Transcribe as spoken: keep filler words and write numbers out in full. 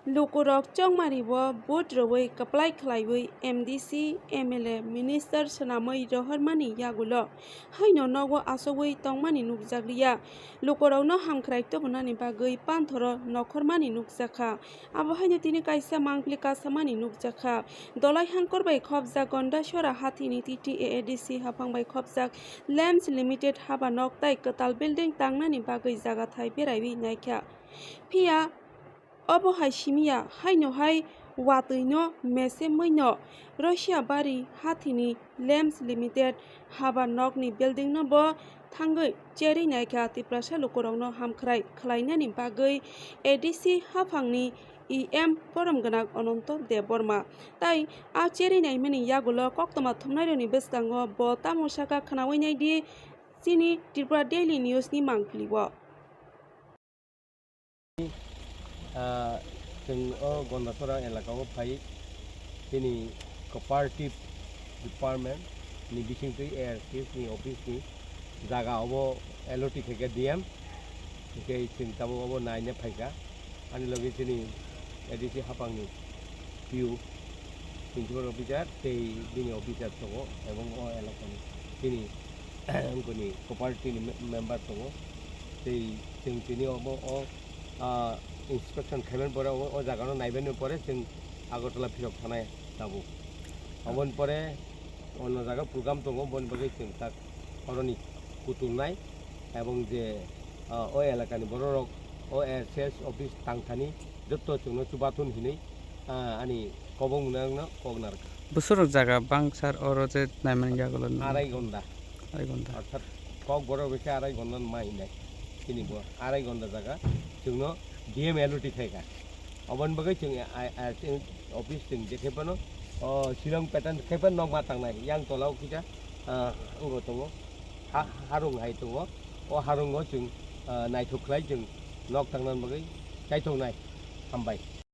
Lukurok chongmari o vote rwui kwplai khlaiwi M D C, M L A, minister swnamwi rohormani yagulo haino nogo achugwi tongmani nukjakliya. Lukurokno hamkrai tubunani bagwi panthoro nokhormani nukjakha. Abo haino tini kaisa mangpili kasamani nukjakha. Dolai hangkor bai khopjak Gondasora hathini T T A A D C haphang bai khopjak Lamps Limited haba nok tai kwtal building tangnani bagwi jaga thai beraiwi naikha. Phiya obo hai simiya, haino hai watwino mesemwino Russia bari hathini Lamps Limited haba nokni building no bo thangwi cherwi naikha Tiprasa lukurokno hamkrai khlainani bagwi A D C haphangni E M borom gwnang Ananto Debbarma. Tai a cherwi naimani yagulo koktwma thumnairokni bwskango bo tamo sakha khwnawi naidi chini Tripura Daily News ni mangpili o. Ah, chwng o Gondasora elaka o phai chini cooperative department ni bisingtwi A R C S ni office ni jaga obo L O T khaikha D M, hwnkhe chwng tabuk obo naina phaikha. Ani logi chini A D C haphangni P U, principal officer tei bini officer tongo, ebong o elakani chini wngkoni cooperative ni me-, member tongo. Tei chwng tini obo o, ah, inspection khaimani pore, o, o jagano naimani pore chwng Agartala phirok thanai tabuk. Aboni pore ono jaga program tongo, boni bagwi chwng tak oroni kutulnai ebong je, ah, o elakani bororok o A R C S office tangthani jotto chwngno chubathun hinwi, ah, ani kobong mwnarokno kok narwkha. Bwswrok jaga bangsar oro je naimani yagulo nw-, Arai gonda. Arai gonda. Orthat kok borok bai khe arai gonda ma hinai. Chini bo arai gonda jaga chwngno D M L O T khaikha. Oboni bagwi chwng a, a, a, chwng office chwng je khe phano, o, Shillong pattern khe phano nok ma tangnai. Yang tola o kisa, ah, wngbo tongo. Ha, harung hai tongo. O harungo chwng, ah, naithok khlai chwng nok tangna bagwi chaithoknai. Hambai.